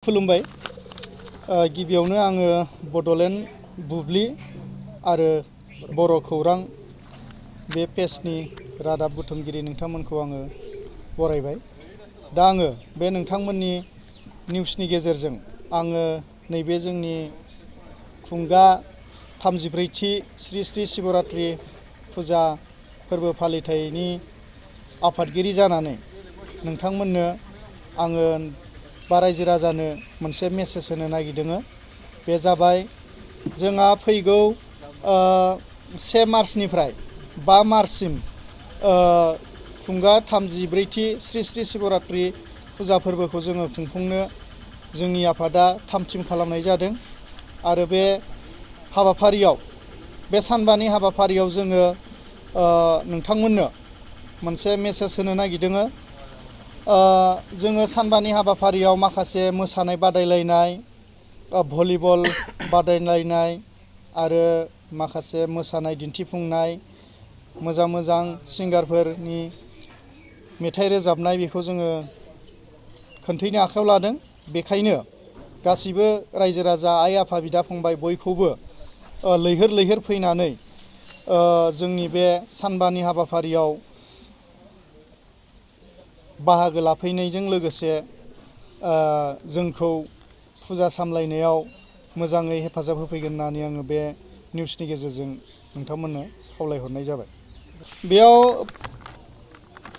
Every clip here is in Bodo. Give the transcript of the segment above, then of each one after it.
खुलुमबाय। गिबियावनो आङो बड'लेण्ड बुब्लि आरो बर' खौरां बे पेजनि रादाब बुथुमगिरि नोंथांमोनखौ आङो बरायबाय। दा आङो बे नोंथांमोननि निउसनि गेजेरजों आङो नैबे जोंनि खुंगा 34थि श्री श्री शिवरात्रि फुजा फोरबो फालिथायनि आफादगिरि जानानै नोंथांमोननो आङो बा रायजो राजानो मोनसे मेसेज होनो नागिरदों। बे जाबाय जोंहा फैगौ 1 मार्चनिफ्राय 5 मार्चसिम खुंगा 34थि श्री श्री शिवरात्रि फुजा फोरबोखौ जोङो खुंफुंनो जोंनि आफादा थाम-थिम खालामनाय जादों। आरो बे हाबाफारियाव बे सानबानि हाबाफारियाव जोङो नोंथांमोननो मोनसे मेसेज होनो नागिरदों। जोङो सानबानि हाबाफारियाव माखासे मोसानाय बादायलायनाय, भलिबल बादायलायनाय आरो माखासे मोसानाय दिन्थिफुंनाय, मोजां सिंगारफोरनि मेथाइ रोजाबनाय बेखौ जोङो खोन्थैनो आखायाव लादों। बेखायनो गासिबो रायजो राजा, आइ आफा, बिदा फंबाय बयखौबो लैहोर फैनानै जोंनि बे सानबानि हाबाफारियाव बाहागो लाफैनायजों लोगोसे जोंखौ फुजा सामलायनायाव मोजाङै हेफाजाब होफैगोन होननानै आङो बे निउसनि गेजेरजों नोंथांमोननो खावलायहरनाय जाबाय। बेयाव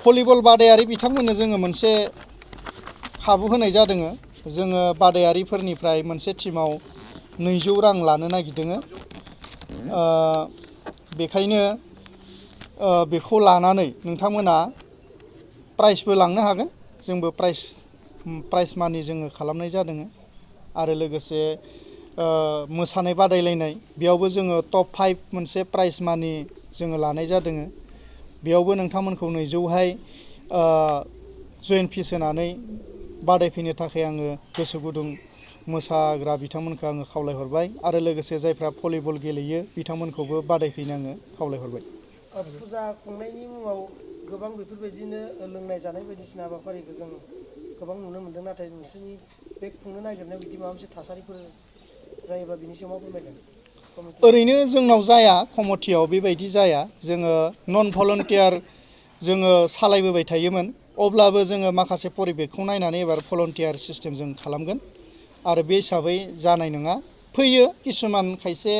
भलिबल बादायारि बिथांमोननो जोङो मोनसे खाबु होनाय जादों। जोङो बादायारिफोरनिफ्राय मोनसे टिमाव 200 रां लानो नागिरदों। बेखायनो बेखौ लानानै नोंथांमोना प्राइजबो लांनो हागोन। जोंबो प्राइज मानि जोङो खालामनाय जादों। आरो लोगोसे मोसानाय बादायलायनाय बेयावबो जोङो टप 5 मोनसे प्राइज मानि जोङो लानाय जादों। बेयावबो नोंथांमोनखौ 200हाय जइन फिस होनानै बादायफैनो थाखाय आङो गोसो गुदुं मोसाग्रा बिथांमोनखौ आङो खावलायहरबाय। आरो लोगोसे जायफ्रा भलिबल गेलेयो बिथांमोनखौबो बादायफैनो आङो खावलायहरबाय। फुजा खुंनायनि मुङाव गोबां बेफोरबायदिनो लोंनाय जानाय बायदिसिना हाबाफारिखौ जों गोबां नुनो मोन्दों। नाथाय नोंसोरनि बे खुंनो नागिरनायाव बिदि माबा मोनसे थासारिफोर जायोबा बिनि सायाव मा फोरमायगोन? ओरैनो जोंनाव जाया, कमिटियाव बेबायदि जाया। जोङो नन भलन्टियार जोङो सालायबोबाय थायोमोन। अब्लाबो जोङो माखासे परिबेखखौ नायनानै एबार भलन्टियार सिस्टेम जों खालामगोन। आरो बे हिसाबै जानाय नङा। फैयो किसुमान खायसे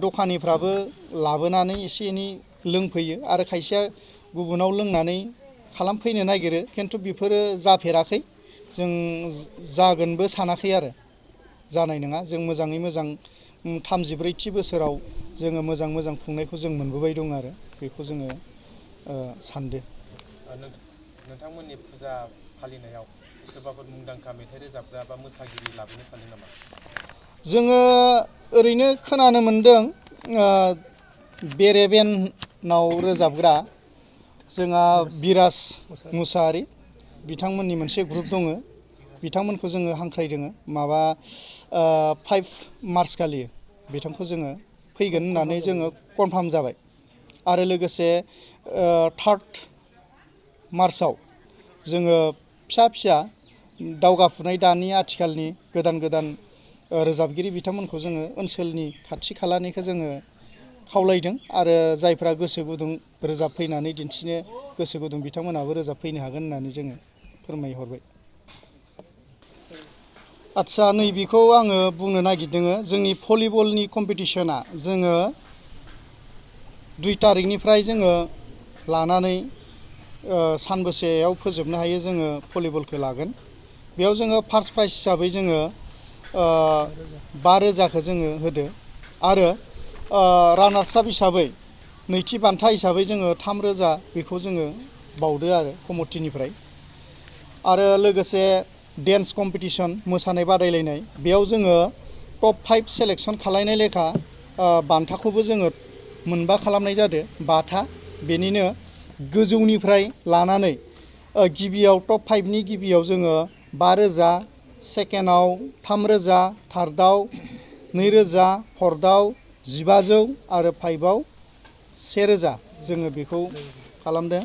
दखानिफ्राबो लाबोनानै एसे एनै लोंफैयो आरो खायसेया गुबुनाव लोंनानै खालामफैनो नागिरो। खिन्थु बेफोरो जाफेराखै, जों जागोनबो सानाखै आरो जानाय नङा। जों मोजाङै मोजां 34थि बोसोराव जोङो मोजां खुंनायखौ जों मोनबोबाय दं आरो बेखौ जोङो सानदो। नोंथांमोननि फुजा फालिनायाव सोरबाफोर मुंदांखा मेथाइ रोजाबग्रा बा मोसागिरि लाबोनो सानदों नामा? जोङो ओरैनो खोनानो मोनदों बेरेबेनाव रोजाबग्रा जोंहा बिराज मुसाहारि बिथांमोननि मोनसे ग्रुप दङ। बिथांमोनखौ जोङो हांख्रायदों। 5 मार्च खालि बिथांखौ जोङो फैगोन होननानै जोङो कनफार्म जाबाय। आरो लोगोसे 3 मार्चआव जोङो फिसा दावगाफुनाय दानि आथिखालनि गोदान रोजाबगिरि बिथांमोनखौ जोङो ओनसोलनि खाथि खालानिखौ जोङो खावलायदों। आरो जायफ्रा गोसो गुदुं रोजाबफैनानै दिन्थिनो गोसो गुदुं बिथांमोनाबो रोजाबफैनो हागोन होननानै जोङो फोरमायहरबाय। आदसा, नैबेखौ आङो बुंनो नागिरदों। जोंनि भलिबलनि कम्पिटिसना जोङो 2 तारिखनिफ्राय जोङो लानानै सानबेसेयाव फोजोबनो हायो जोङो भलिबलखौ लागोन। बेयाव जोङो फार्स्ट प्राइज हिसाबै जोङो 5,000खौ जोङो होदो। आरो रानार्स आप हिसाबै नैथि बान्था हिसाबै जोङो 3,000 बेखौ जोङो बावदो आरो कमिटिनिफ्राय। आरो लोगोसे डेन्स कम्पिटिसन मोसानाय बादायलायनाय बेयाव जोङो टप 5 सेलेक्सन खालायनाय लेखा बान्थाखौबो जोङो मोनबा खालामनाय जादों। 5था बेनिनो गोजौनिफ्राय लानानै गिबियाव टप 5नि गिबियाव जोङो 5,000, सेकेन्डआव 3,000, थार्डआव 2,000, फर्थआव 1,500 आरो 5आव 1,000 जोङो बेखौ खालामदों।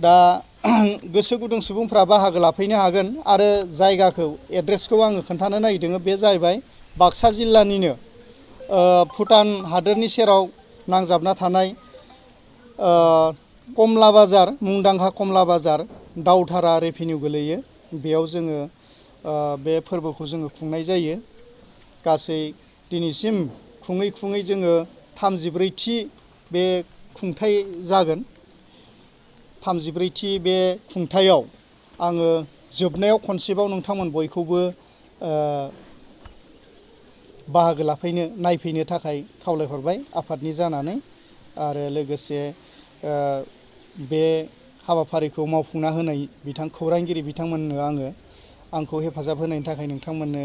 दा गोसो गुदुं सुबुंफ्रा बाहागो लाफैनो हागोन आरो जायगाखौ एड्रेसखौ आङो खोन्थानो नागिरदों। बे जाहैबाय बाक्सा जिल्लानिनो भुटान हादोरनि सेराव नांजाबना थानाय कमला बाजार, मुंदांखा कमला बाजार, दावधारा रेभिनिउ गोलैयो। बेयाव जोङो बे फोरबोखौ जोङो खुंनाय जायो। गासै दिनैसिम खुङै खुङै जोङो 34थि बे खुंथाय जागोन। 34थि बे खुंथायाव आङो जोबनायाव खनसेबाव नोंथांमोन बयखौबो बाहागो लाफैनो नायफैनो थाखाय खावलायहरबाय आफादनि जानानै। आरो लोगोसे बे हाबाफारिखौ मावफुंना होनाय खौरांगिरि बिथांमोननो आंखौ हेफाजाब होनायनि थाखाय नोंथांमोननो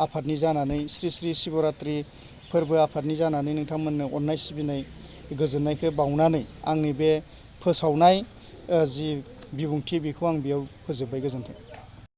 आफादनि जानानै श्री श्री शिवरात्रि फोरबो आफादनि जानानै नोंथांमोननो अननाय सिबिनाय गोजोननायखौ बावनानै आंनि बे फोसावनाय जि बिबुंथि बेखौ आं बेयाव फोजोबबाय। गोजोन्थों।